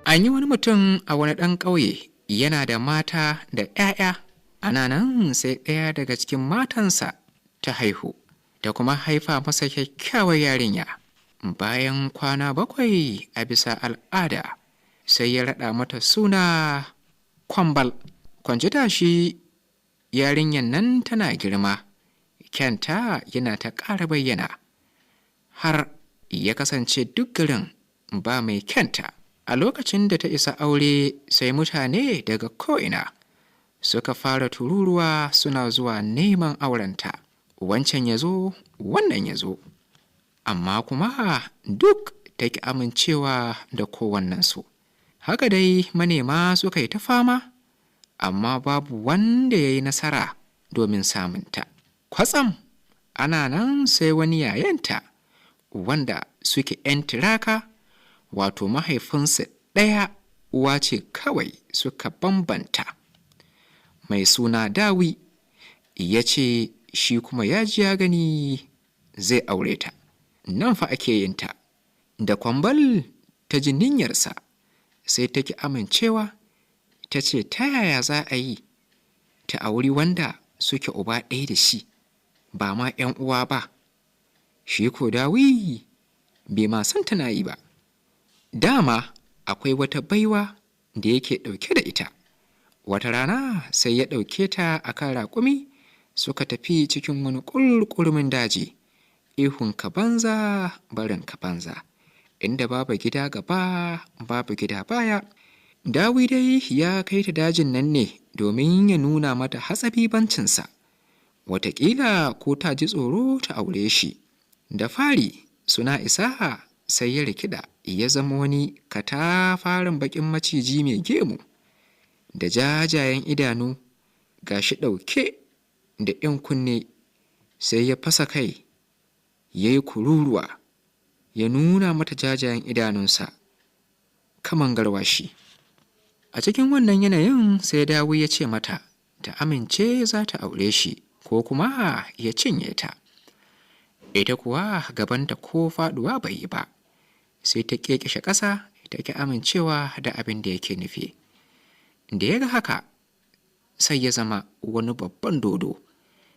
An yi wani mutum a wani ɗan ƙauye, yana da mata da ‘ya'ya. Ana nan sai ɗaya daga cikin matansa ta haihu, ta kuma haifa masa kyakkyawar yarinya. Bayan kwana 7, a bisa al'ada, sai ya raɗa mata suna Kwambal. Kwanci tashi, yarinyan nan tana girma, kyanta yana ta ƙara bayyana, har ya kasance duk garin ba mai kyanta. A lokacin da ta isa aure, sai mutane daga ko'ina suka fara tururuwa suna zuwa neman aurenta. Wancan ya zo, wannan ya zo, amma kuma duk ta ƙi amincewa da kowannensu. Haka dai manema suka yi ta fama, amma babu wanda ya yi nasara domin samunta. Kwatsam ana nan sai wani yayanta wanda suke ‘yan tiraka, wato mahaifinsu ɗaya, uwa ce kawai suka bambanta, mai suna Dawi, ya ce shi kuma ya ji ya gani zai aure ta. Nan fa ake yin ta. Da Kwambal ta ji niyyarsa, sai ta ki amincewa, ta ce ta yaya za a yi ta auri wanda suke uba ɗaya da shi, ba ma ‘yan uwa ba? Shi ko Dawi bai ma san tana yi ba. Dama akwai wata baiwa da yake ɗauke da ita. Wata rana sai ya ɗauke ta a kan raƙumi suka tafi cikin wani ƙurƙurmin daji, ihun ka banza barin ka banza, inda babu gida gaba babu gida baya. Dawi dai ya kai ta dajin nan ne domin ya nuna mata hatsabibancinsa, wataƙila ko ta ji tsoro ta aure shi. Da fari suna isa, sai ya rikida ya zama wani katafaren baƙin maciji mai gemu da jajayen idanu, ga shi ɗauke da ‘yan kunne. Sai ya fasa kai ya yi kururuwa, ya nuna mata jajayen idanunsa kaman garwashi. A cikin wannan yanayin sai Dawi ya ce mata ta amince za ta aure shi ko kuma ya cinye ta. Ita kuwa gabanta ko faɗuwa bai yi ba, sai ta ƙeƙashe ƙasa, ta ƙi amincewa da abin da yake nufi. Da ya ga haka, sai ya zama wani babban dodo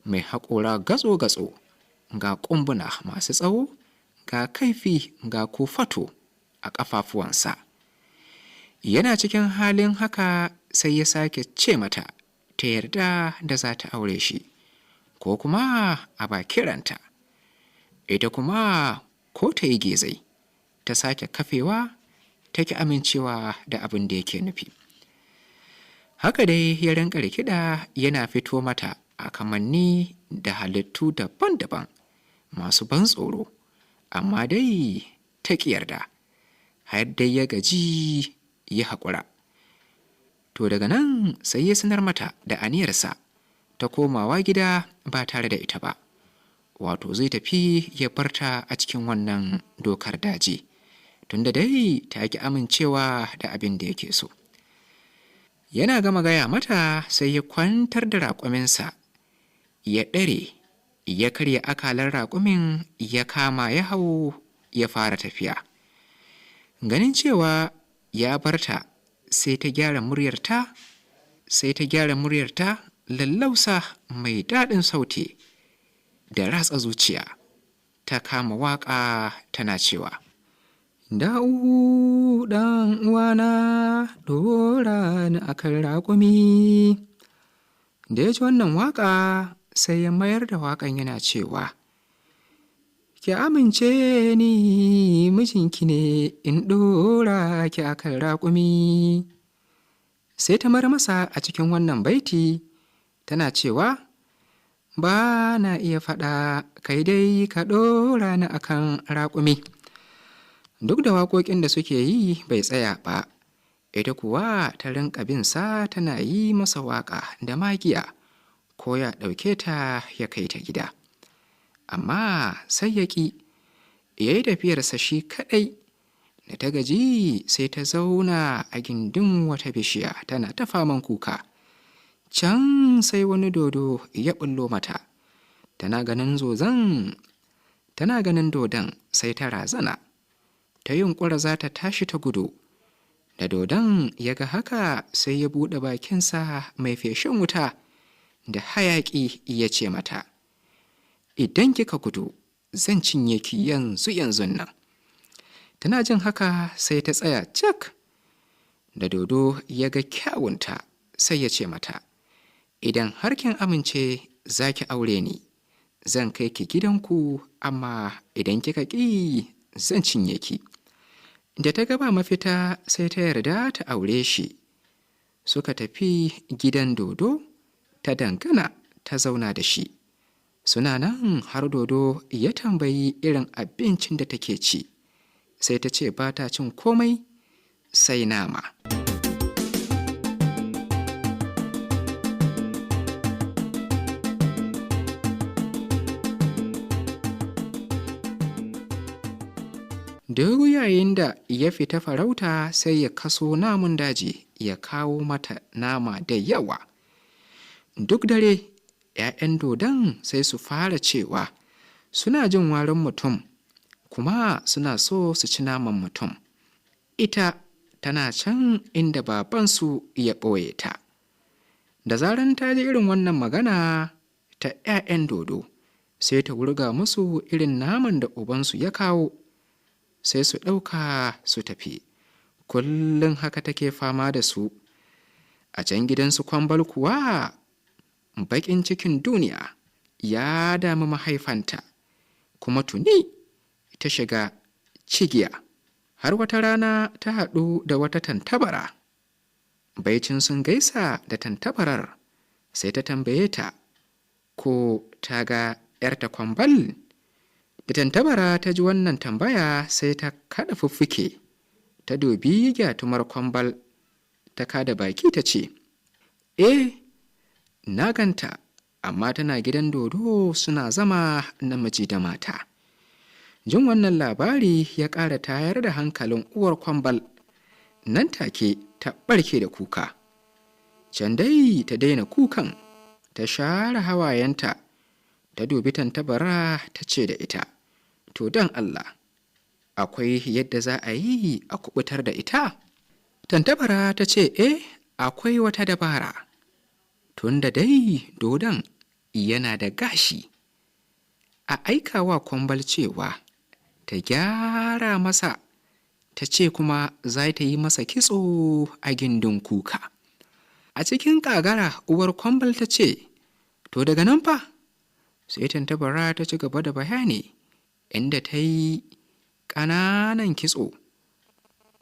mai haƙora gatso-gatso, ga ƙumbuna masu tsawo, ga kaifi, ga kofato a ƙafafuwansa. Yana cikin halin haka sai ya sake ce mata ta yarda da za ta aure shi ko kuma a ba kiranta. Ita kuma ko ta yi gezai, ta sake kafewa, ta ki amincewa da abin da yake nufi. Haka dai ya rinka rikida yana fito mata a kamanni da halittu daban-daban masu ban tsoro, amma dai ta ƙi yarda, har dai ya gaji ya haƙura. To daga nan sai ya sanar mata da aniyarsa ta komawa gida ba tare da ita ba, wato zai tafi ya barta a cikin wannan dokar daji, tunda dai ta ƙi amincewa da abin da yake so. Yana gama gaya mata, sai ya kwantar da raƙuminsa, ya ɗare, ya karya akalar raƙumin, ya kama ya hau, ya fara tafiya. Ganin cewa ya barta, sai ta gyara muryarta lallausa mai daɗin sauti da ratsa zuciya, ta kama waƙa tana cewa: "Da'u ɗan uwana, ɗora ni akan raƙumi." Da ya ji wannan waƙa, sai ya mayar da waƙan yana cewa: "Ki amince ni mijinki ne, in ɗora ki akan raƙumi." Sai ta mar masa a cikin wannan baiti tana cewa: "Ba na iya faɗa, kai dai ka ɗora ni akan raƙumi." Duk da waƙoƙin da suke yi bai tsaya ba, ita kuwa ta rinƙa bin sa tana yi masa waƙa da magiya ko ya ɗauke ta ya kai ta gida. Amma sai ya ƙi, ya yi tafiyarsa shi kaɗai. Da ta gaji, sai ta zauna a gindin wata bishiya tana ta faman kuka. Can sai wani dodo ya ɓullo mata. Tana ganin dodon sai ta razana, ta yunƙura za ta tashi ta gudu. Da dodon ya ga haka, sai ya buɗe bakinsa mai feshin wuta da hayaƙi ya ce mata, "Idan kika gudu, zan cinye ki yanzu yanzun nan." Tana jin haka sai ta tsaya cak. Da dodo ya ga kyawunta, sai ya ce mata, "Idan har kin amince za ki aure ni, zan kai ki gidanku, amma idan kika ƙi, zan cinye ki." Da ta ga ba mafita, sai ta yarda ta aure shi. Suka tafi gidan dodo, ta dangana ta zauna da shi. Suna nan har dodo ya tambayi irin abincin da take ci, sai ta ce ba ta cin komai sai nama. Duk yayin da ya fita farauta, sai ya kaso namun daji ya kawo mata nama da yawa. Duk dare 'ya'yan dodon sai su fara cewa suna jin warin mutum, kuma suna so su ci naman mutum. Ita tana can inda babansu ya ɓoye ta. Da zaran ta ji irin wannan magana ta 'ya'yan dodo, sai ta wurga musu irin naman da ubansu ya kawo, sai su ɗauka su tafi. Kullum haka take fama da su. A can gidansu Kwambal kuwa, baƙin cikin duniya ya dami mahaifanta, kuma tuni ta shiga cigiya. Har wata rana ta haɗu da wata tantabara. Baicin sun gaisa da tantabarar, sai ta tambaye ta ko ta ga 'yarta Kwambal. Da tantabara ta ji wannan tambaya, sai ta kaɗa fuffuke, ta dubi gyatumar Kwambal, ta kada baki ta ce, "Eh, na ganta, amma tana gidan dodo suna zama namiji da mata." Jin wannan labari ya ƙara tayar da hankalin uwar Kwambal. Nan take ta ɓarke da kuka. Can dai ta daina kukan, ta share hawayenta, ta dubi tantabara ta ce da ita, "To, don Allah, akwai yadda za a yi a kubutar da ita?" Tantabara ta ce, "Eh, akwai wata dabara. Tunda dai dodon yana da gashi, a aika wa Kwambal cewa ta gyara masa, ta ce kuma za ta yi masa kitso a gindin kuka." A cikin ƙagara uwar Kwambal ta ce, "To, daga nan fa?" Sai tantabara ta ci gaba da bayani inda ta yi ƙananan kitso,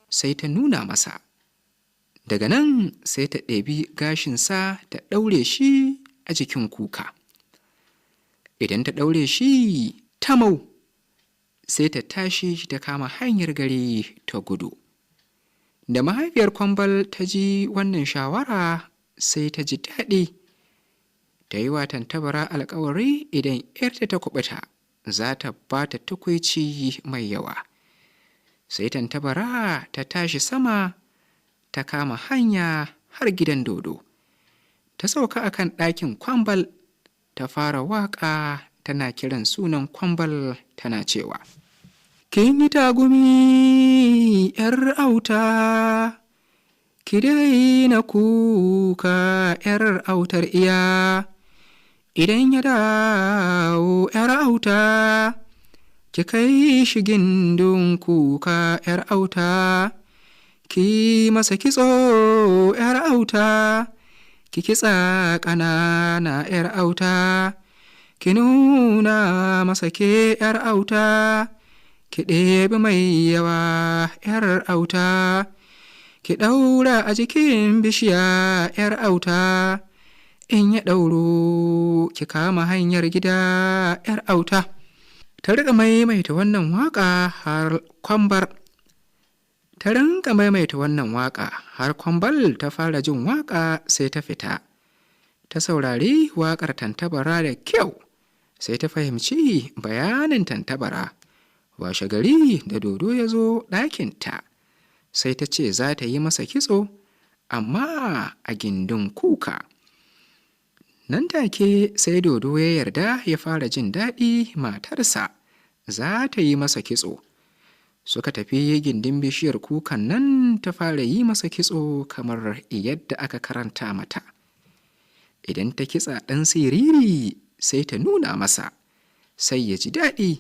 sai ta nuna masa. Daga nan sai ta ɗebi gashinsa ta ɗaure shi a jikin kuka. Idan ta ɗaure shi tamau, sai ta tashi ta kama hanyar gari ta gudu. Da mahaifiyar Kwambal ta ji wannan shawara, sai ta ji daɗi. Ta yi wa tantabara alkawari idan 'yarta ta kuɓuta, za ta ba ta tukwici mai yawa. Sai tantabara ta tashi sama, ta kama hanya har gidan dodo. Ta sauka akan ɗakin Kwambal, ta fara waƙa tana kiran sunan Kwambal, tana cewa, "Kin yi tagumi, 'yar auta, ki daina kuka, 'yar autar iya. Idan ya dawo, 'yar auta, ki kai shi gindin kuka, 'yar auta. Ki masa kitso, 'yar auta, ki kitsa ƙanana, 'yar auta. Ki nuna masa ke, 'yar auta, ki ɗebi mai yawa, 'yar auta. Ki ɗaura a jikin bishiya, 'yar auta. In ya ɗauro, ki kama hanyar gida, 'yar auta." Ta riƙa maimaita wannan waƙa har Kwambar ta rinka maimaita wannan waƙa har Kwambal ta fara jin waƙa. Sai ta fita ta saurari waƙar tantabara da kyau, sai ta fahimci bayanin tantabara. Washe gari da dodo ya zo ɗakinta, sai ta ce za ta yi masa kitso, amma a gindin kuka. Nan take sai dodo ya yarda, ya fara jin daɗi matarsa za ta yi masa kitso. Suka tafi gindin bishiyar kukan nan, ta fara yi masa kitso kamar yadda aka karanta mata. Idan ta kitsa ɗan siriri, sai ta nuna masa, sai ya ji daɗi.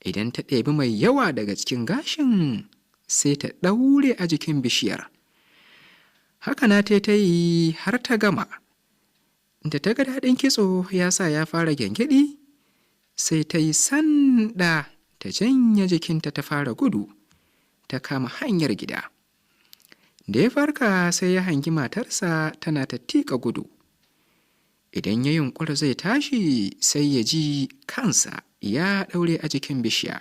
Idan ta ɗebi mai yawa daga cikin gashin, sai ta ɗaure a jikin bishiyar. Haka na ta yi har ta gama. Da ta ga daɗin kitso ya sa ya fara gyangyaɗi, sai ta yi sanda ta janye jikinta, ta fara gudu, ta kama hanyar gida. Da ya farka, sai ya hangi matarsa tana ta tiƙa gudu. Idan ya yunƙura zai tashi, sai ya ji kansa ya ɗaure a jikin bishiya.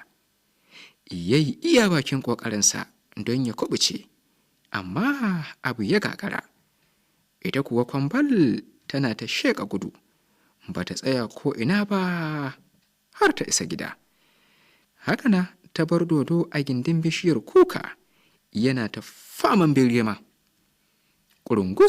Ya yi iya bakin ƙoƙarinsa don ya kuɓuce, amma abu ya gagara. Ita kuwa Kwambal tana ta sheƙa gudu, ba ta tsaya ko ina ba har ta isa gida. Haka ta bar dodo a gindin bishiyar kuka yana ta faman birgima. Ƙurungus!